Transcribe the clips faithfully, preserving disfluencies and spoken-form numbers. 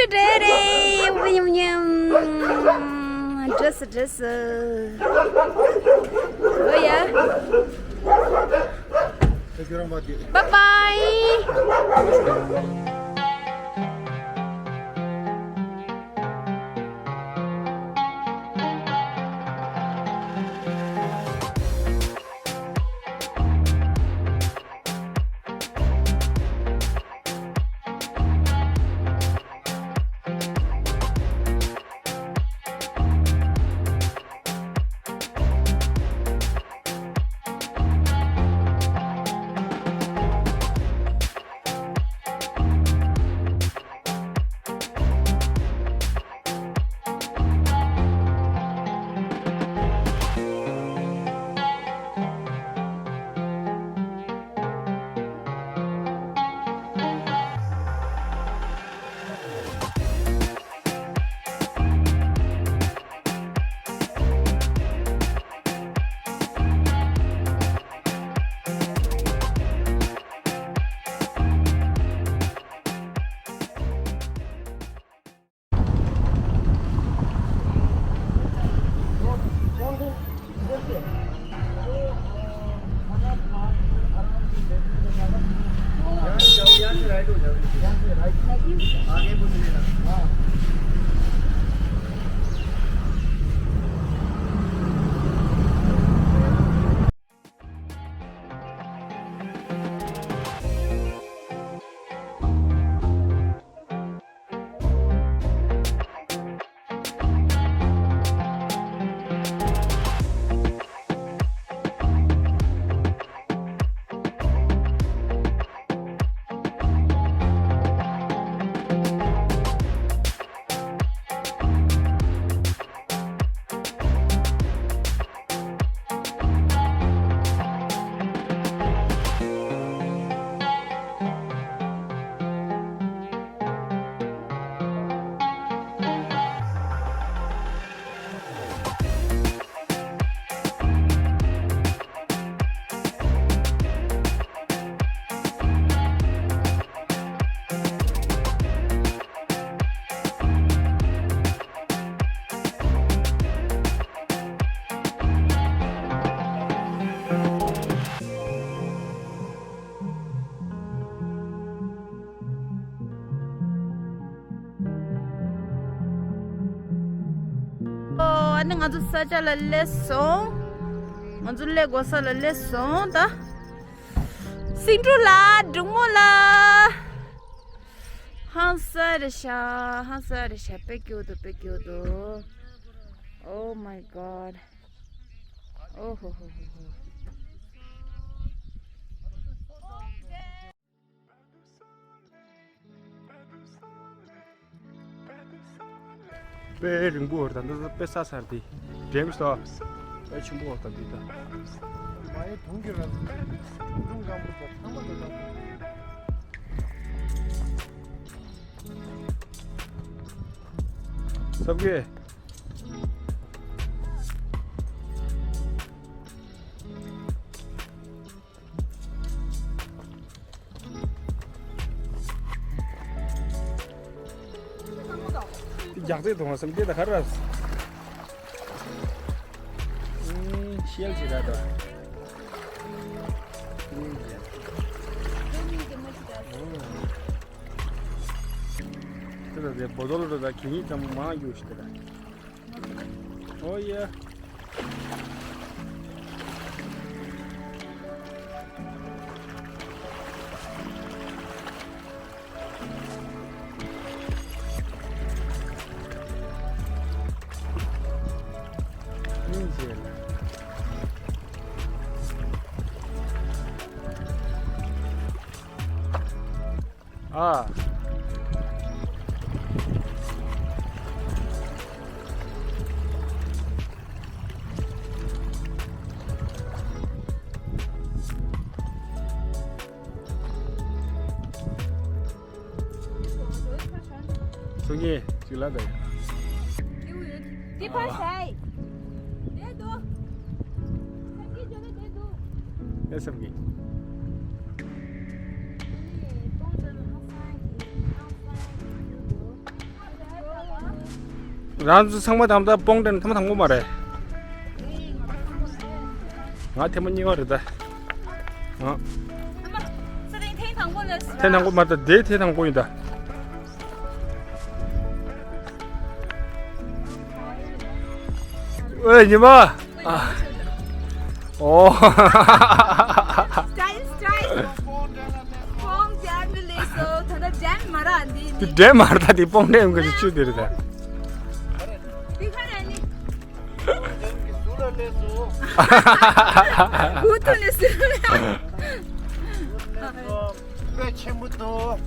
རེད་རེད། ཉམ་ཉམ། འགྲོ་སོང་འགྲོ་སོང་། འོ་ཡ། Bye bye. यहाँ से, यहाँ से राइट हो जाओ। यहाँ से राइट। आगे कुछ लेना। हाँ। ཨོ། ཨ་ནི་ང་ཚོ་ས་ཆ་ལ་སླེབས་སོང་། ང་ཚོ་སླེབས་དགོས་ས་ལ་སླེབས་སོང་ད། སེང་ཕྲུག་ལགས། འབྲུག་མོ་ལགས། ཧང་སང་རེད་ཤག་ཧང་སང་རེད་ཤག་དཔེ་སྐྱིད་པོ་འདུག་དཔེ་སྐྱིད་པོ་འདུག Oh my God. ཨོ་ཧོ་ཧོ་ཧོ་ཧོ། དཔེ་རིང་པོ་རེད། ད་འདི་དཔེ་ས་སར་དེ་འགྲེམས་སོ། དཔེ་ཆེན་པོ་ད་འདི་ད། མ་ཡི་དུང་གི་ར། དུང་དུང་སྐམ་པོ་ད་ཚང་མ་ད་ད། སབ་གེ། རྒྱག་རྩེད་གཏོང་བ་སེམས་བདེ་ད་ག་ར། ཤེལ་གྱི་ར་ད། དེ་ལ་དེ་བོ་དོལ་ར་ད་གད་སྙིགས་ཙམ་མང་རྒྱུ་ཞིག་དེ་ལ། Oh yeah. ཨ། སུ་ངེ་ཅིག་ལ་དེ། དེ་ཕར་ཤའི། དེ་འདུག་སེམས་ཀྱི་ཇོ་ནི་དེ་འདུག་ཨེ་སེམས་ཀྱི། ཨ་ནི་སྟོང་དེ་ལ་ཧ་སང་གི་ཧ་སང་གི་འདུག་རང་ཚོ་ཚང་མ་དང་ད་སྤོང་དྲན་ཐེངས་མ་དང་པོ་མ་རེད། ང་ཐེངས་མ་གཉིས་པ་རེད་ད། ང་། ཨ་མ། ས་སྟེང་ཐེངས་དང་པོ་ལ་ཟེར། ཐེངས་དང་པོ་མ་རེད་ད། དེ་ཐེངས་དང་པོ་ཡིན་ད། ཨོའི་ཉི་མ། ཨ། ཨོ། སི་ཊའིལ་སི་ཊའིལ། སྤོང་དྲན་ལ་སླེབས་སོང་། སྤོང་དྲན་ལ་སླེབས་སོང་། ད་ལྟ་དྲན་མ་རག་འདི་འདི། དྲན་མ་རག་ད་འདི་སྤོང་དྲན་ཡོང་གི་ཆུ་དེ་རེད་ད། འདི་ག་རེ་ནི། སྤོང་དྲན་གྱི་ཟུར་ལ་སླེབས་སོང་། འུ་ཐུག་ནས་ཟུར་ལ། སླེབས་སོང་། དཔེ་ཆེན་པོ་འདུག་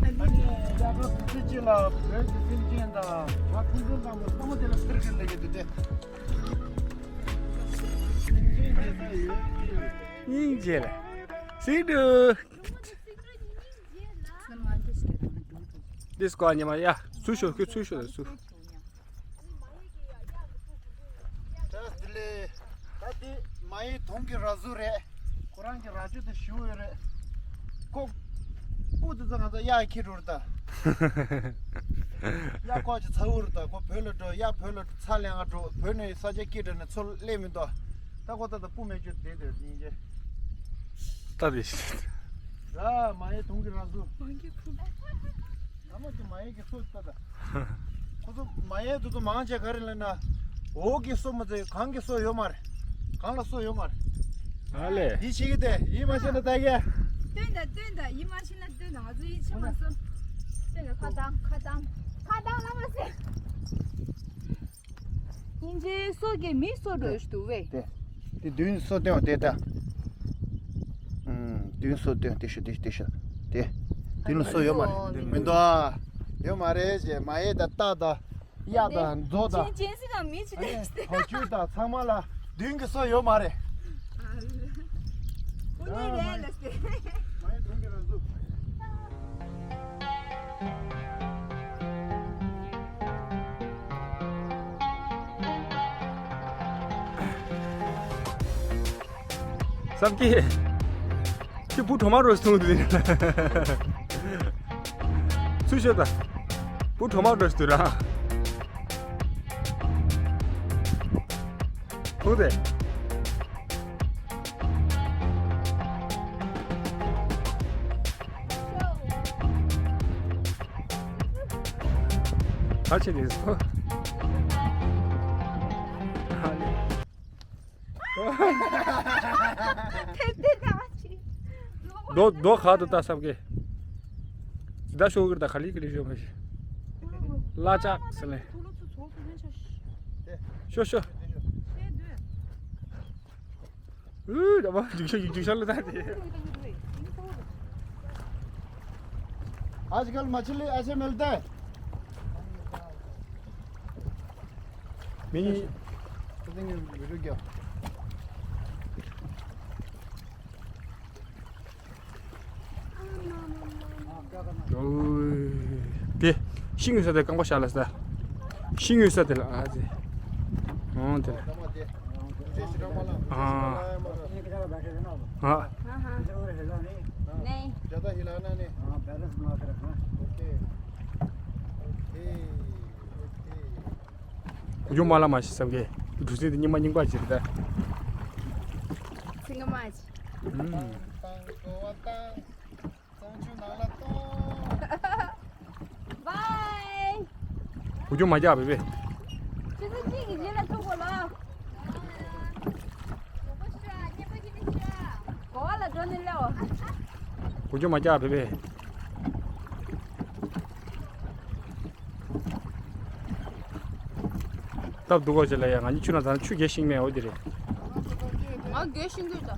ཨ་ནི་ཡ་ག་བུ་ཚུ་ཅི་ལ་བོད་ཀྱི་སེམས་ཅན་དང་ང་ཁུངས་ཁུངས་དང་པོ་ལྟ་མོ་དེ་ལ་ཕེར་གི་ལེགས་ཀྱི་འདུག་སྟེ། སྙིང་རྗེ་ལ། སྲིད་དུ། འདི་སྐོར་ཉི་མ་ཡ། ཚུར་ཤོག་ཁྱོད་ཚུར་ཤོག་ཚུར། ད་འདི་ལས། ད་འདི་མ་ཡི་དུང་གི་ར་ཟུ་རེད། ཁོ་རང་གི་ར་ཅོ་དེ་ཞུ་ཡོད་རེད། ཁོ། སྤུ་དེ་ཚོ་ང་ཚོ་གཡག་ཁྱེར་འགྲོ་རེད་ད། གཡག་ཁོག་ཅིག་ཚ་བོ་རེད་ད། ཁོ་བོད་ལ་འགྲོ། གཡག་བོད་ལ་ཚ་ལེན་ག་འགྲོ། བོད་ནས་ས་ཆ་སྐྱེལ་འགྲོ་ནས་ཚུར་སླེབས་མི་འདུག་ད་ཁོ་ད་ད་སྤུ་མེད་རྒྱུ་དེ་དེ་སྙིང་རྗེ། ལྟ་དེ་ཤི། ར་མ་ཡི་དུང་གི་ར་ཟུ། ད་མ་གི་མ་ཡི་གི་སོ་ལྟ་ད། ཁོ་ཚོ་མ་ཡི་དུ་ཚོ་མང་ཆེ་ག་རེ་ལབ་ན། འོག་གི་སོ་མ་ཚོ་གང་གི་སོ་ཡོད་མ་རེད། གང་ལ་སོ་ཡོད་མ་རེད། ཨ་ལས། ཡིད་ཆེས་ཀྱི་དེ་ཡིད་མ་ཆེས་ན་ལྟ་གི། སྟོན་ད་སྟོན་ད་ཡིད་མ་ཆེས་ན་སྟོན་ད། ང་ཚོ་ཡིད་ཆེས་མ་སོང་། སྟོན་ད་ཁ་བཏང་ཁ་བཏང་ཁ་བཏང་ལ་མ་ཟེར། སྙིང་རྗེ། སོ་གི་མི་སོ་འགྲོ་ཞིག་འདུག་བས། དེ། དེ་མདུན་སོ་སྟོན་དེ་ད། ཨུམ། མདུན་སོ་སྟོན་དེ་ཤོ་དེ་དེ་ཤོ། དེ། མདུན་ལ་སོ་ཡོད་མ་རེད། མི་འདུག་ཨ། ཡོད་མ་རེད་ཅེས་མ་ཡེ་ད་རྟ་ད། གཡག་དང་མཛོ་དང་། ཅན་ཅན་སི་དང་མི་ཅི་ཨ་ནི་ཏེ་ཧོ་ཅུ་དང་ཚང་མ་ལ་མདུན་གྱི་སོ་ཡོད་མ་རེད། ཨ་ལ། ཨུ་ནི་རེད་ལ་སྟེ། མ་ཡེ་མདུན་གྱི་རང་གཟུགས། བསམ་སྐྱིད། ཁྱོད་བུ་གྲོག་མ་རོས་ཐུང་དུ། ཚུར་ཤོག་ད། བུ་གྲོག་མ་རོས་དུ་ར། ཐུང་དེ། ད་ཆེ་དེ་སོ། ཨ་ལེ། ཐེབས་ཐེབས་ད་ཅི། རྡོ་རྡོ་ཁ་དུ་ལྟ་བསམ་གི། ཇི་ལྟར་ཤོག་གི་ད་ག་ལི་ག་ལི་ཤོག་མ་ཤེས། བླ་ལྕགས་ཟེར་ལེ། ཤོ་ཤོ། ཨུ་ར་བ་འཇིགས་ཤོག་འཇིགས་ཤོག་ལ་ད་དེ། आजकल मछली ऐसे मिलता है? मिनी। དེ་ཤིང་ཡོད་ས་དེ་རྐང་པ་བཞག་ལ་ས། ཤིང་ཡོད་ས་དེ་ལ་ཨ་ཙི། ཨོ་དེ་ལ། ཨ། ཨ་ཧ། नहीं। བུ་ཆུང་མ་ལ་མ་ཤི་བསམ་གི། གྲུ་གཟིངས་དེ་རྙིང་མ་རྙིང་པ་ཅིག་རེད་ད། ཚིག་ངན་པ་ཅིག། ཨུམ། བའི། བུ་ཆུང་མ་རྒྱག་བེ་བེ། ཆུ་ཚོད་གཅིག་གི་རྗེས་ལ་ཐུག་གོ་ལ། གོ་བ་ལ་འགྲོ་ནི་ལེའོ། བུ་ཆུང་མ་རྒྱག་བེ་བེ། སྟབས་སྡུག་གོ་ཅེ་ལ་ཡ། ང་གཉིས་ཆུ་ནང་ཚང་ཆུ་རྒྱས་ཤིང་མེད་འོ་དེ་རེད། ང་རྒྱས་ཤིང་གི་ད།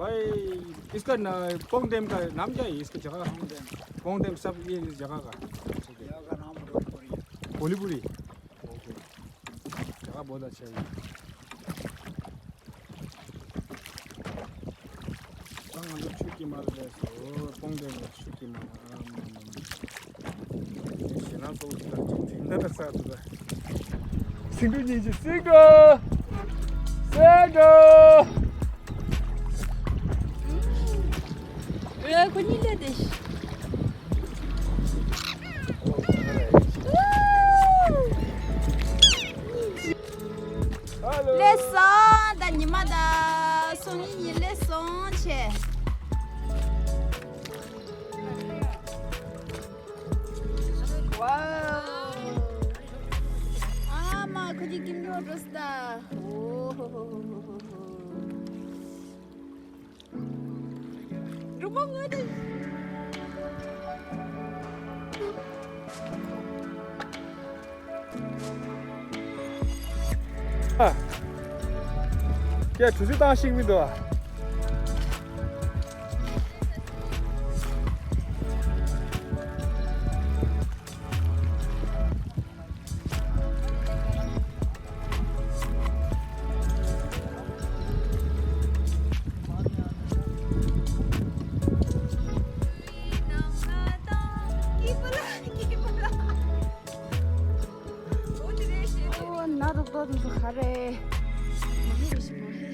भाई, इसका न-, पोंगदेम का नाम क्या है? इसका जगह का? पोंगदेम, सब ये इस जगह का? यहाँ का नाम बोलीपुरी है। बोलीपुरी? ओके। जगह बहुत अच्छा है। ང་ཚོ་ཆུ་དཀྱིལ་མར་སླེབས་སོང་། སྤོང་དེ་ནས་ཆུ་དཀྱིལ་མར། ཨ་མ་མ་མ། ཞེ་ན་སོགས་ཀྱི་ལ་ཅིག་དེ་འདྲ་ས་དུ་ད། སེང་འབྲུ་གཉིས་ཀྱི་སེང་འབྲུ། སེང་འབྲུ། ཨེ་ཁོ་གཉིས་ལས་དེ། ཨ། ཀྱེ་གྲུ་གཟིངས་བཏང་ཤེས་མི་འདུག་ཨ། ཨོ་ན་རུ་ཏོ་དེ་ཚོ་ག་རེ། མ་ཧེ་རེ་ཞིག་མ་ཧེ།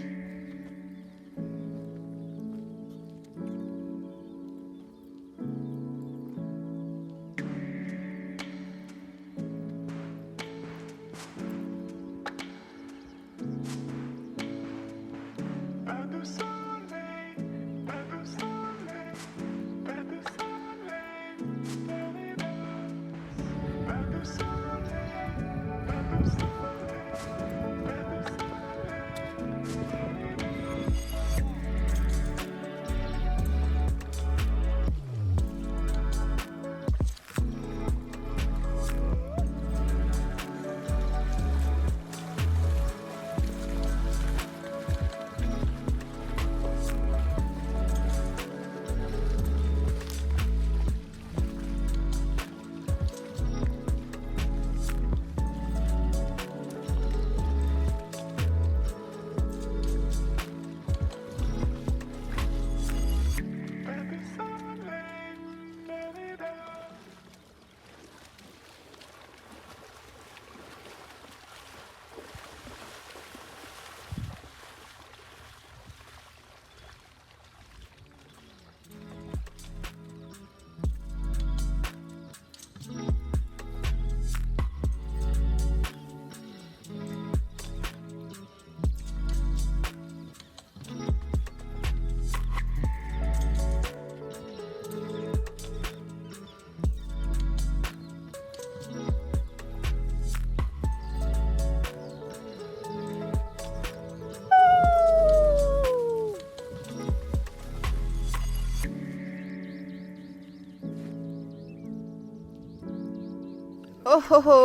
ཨོ་ཧོ་ཧོ།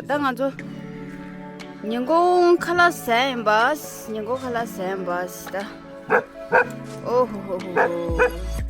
ད་ང་ཚོ་ཉིན་གུང་ཁ་ལག་ཟས་ཡིན་པ། ཉིན་གུང་ཁ་ལག་ཟས་ཡིན་པ་ད། ཨོ་ཧོ་ཧོ་ཧོ་ཧོ།